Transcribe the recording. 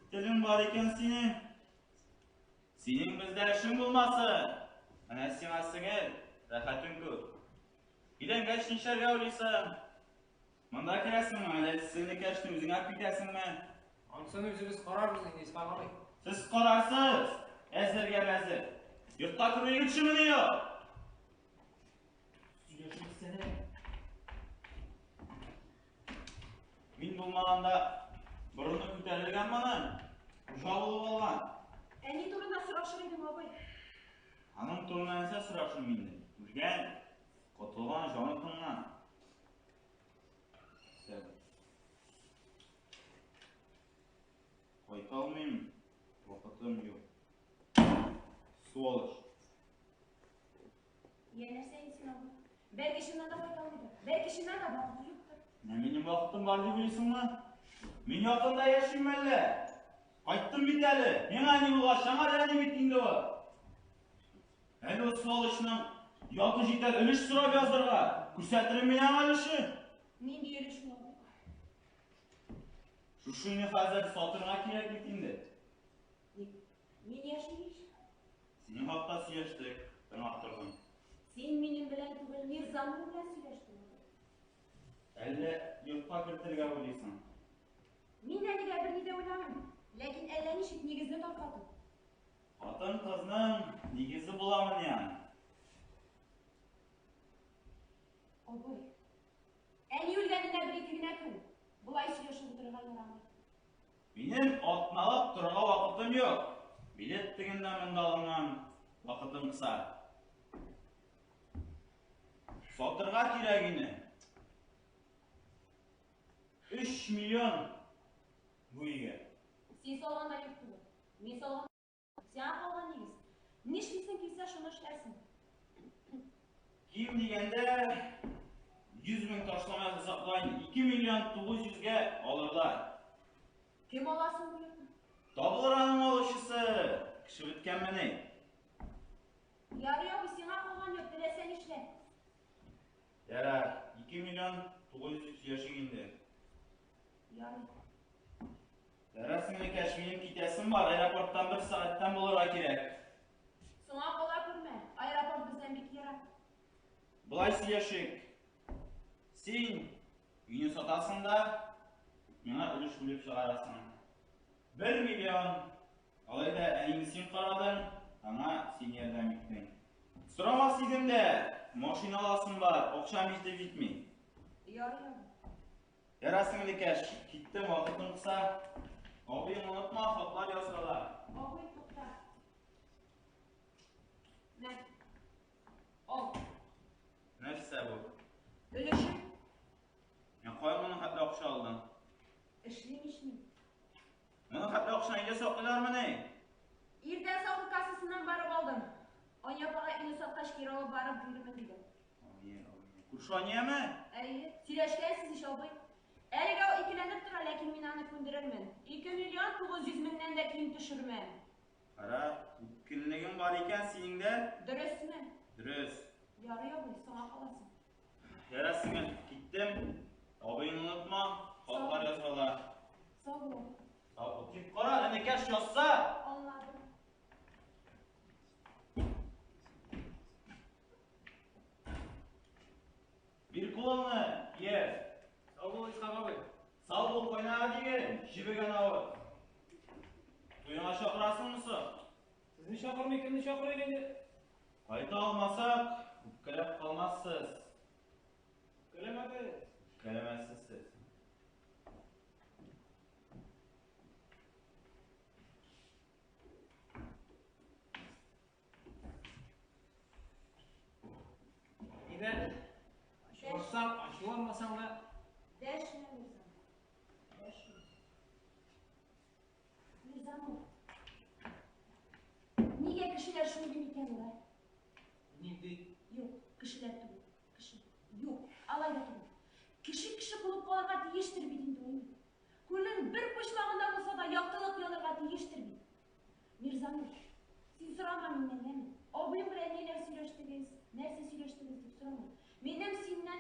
Телең бар икән синең. Синең бездә эшең булмасын. Менә сиңа сеңел, рәхәтең күп. Өйләнгәч нишләргә уйлыйсың? Монда керәсеңме, әллә сеңлекәшне үзеңә алып китәсеңме? Анысын үзебез карарбыз инде, Исхак абый. Сез карарсыз, әзергә мәзер. Йортка керү егет шымыни ул? Сөйләшмәсәнә. Мин булмаганда борыны күтәрелгән моның. Хуҗа булып алган. Әни турында сорашыр идем, абый. Аның турында нәрсә сорашым инде? Үлгән, котылган, җаны тынган. Кайта алмыйм, вакытым юк. Сволочь. Я нәрсә инде син, абый? Бәлки чыннан да кайта алмыйдыр. Бәлки чыннан да вакыты юктыр. Менә минем вакытым бар дип уйлыйсыңмы? Мин якында яшим әллә? Кайттым бит әле. Миңа ни булгач, аңа да ни бит инде ул. Әле ул сволочның яты җитәр өлеш сорап язырга. Күрсәтерем мин аңа өлеше. Нинди өлеш ул, абый? Шушыны хәзер сатырга кирәк бит инде. Ник? Мин яшим ич. Синең хакта сөйләштек, тыңлап тордым. Син минем белән түгел, Мирзанур белән сөйләштең. Әллә йортка кертергә уйлыйсың? Мин әлегә берни дә уйламыйм. Ләкин әллә ничек нигезне таркату. Хатын-кызның нигезе буламыни аның? Абый, әни үлгәненә бер-ике генә көн. Болай сөйләшеп утырырга ярамый. Минем атналап торырга вакытым юк. Билет тегендә монда алынган, вакытым кыса. Сатырга кирәк ине. 3 миллион бу өйгә. Син салган да юк түгел. Мин салган сиңа калган нигез. Нишлисең килсә, шуны эшләрсең. Ким дигәндә 100 мең ташлама хисаплайын. 2 миллион 900-гә алырлар. Кем ала соң бу йортны? Табылыр аның алучысы. Кеше беткәнмени? Ярый, абый, сиңа калган йорт, теләсә нишлә. Ярар, 2 миллион 900 сөйләшик инде. Ярый. Ярар, сеңлекәш, минем китәсем бар, аэропорттан бер сәгатьтән булырга кирәк. Соңа кала күрмә, аэропорт бездән бик ерак. Болай сөйләшик. Син өйне сатасың да, миңа өлеш бүлеп чыгарасың. 1 миллион. Алай да әнине син карадың, аңа син ярдәм иттең. Сорамас идем дә, машина аласым бар, акчам җитеп җитми. Ярый, абый. Ярар, сеңлекәш, киттем, вакытым кыса. Абыең онытма, хатлар язгала. Абый, тукта. Мә. Ал. Нәрсә бу? Өлешем. Ә кая моның хәтле акча алдың? Эшлим ич мин. Моның хәтле акчаны өйдә саклыйлармыни? Иртән салкын кассасыннан барып алдым. Ания апага өйне саткач кире алып барып бирермен дидем. Ания, Ания. Күрше Анияме? Әйе, сөйләшкәнсез ич, абый. Әлегә ул икеләнеп тора, ләкин мин аны күндерермен. 2 миллион 900 меңнән дә ким төшермәм. Кара, үткенлегең бар икән синең дә. Дөресме? Дөрес. Ярый, абый, соңа каласың. Ярар, сеңел, киттем. Абыеңны онытма, хатлар язгала. Сау бул. Сау бул. Тик кара, энекәш язса. Аңладым. Бир кулыңны, кияү. Сау бул, Исхак абый. Сау бул, кайнага диген, җебегән авыз. Туеңа чакырасыңмы соң? Сезне чакырмый, кемне чакырыйк инде? Кайта алмасак, үпкәләп калмассыз. Үпкәләмәбез. Үпкәләмәссез сез. Әйдә, ачулансаң, ачуланмасаң да. Дәшмә, Мирза. Дәшмә. Мирзанур. Нигә кешеләр шундый микән алар? Нинди? Юк, кешеләр түгел. Кеше. Юк, алай да түгел. Кеше кеше булып калырга тиештер бит инде ул. Күлнең бер почмагында булса да яктылык янырга тиештер бит. Мирзанур, син сорама миннән, яме? Абыең белән ниләр сөйләштегез, нәрсә сөйләштегез дип сорама. Минем синнән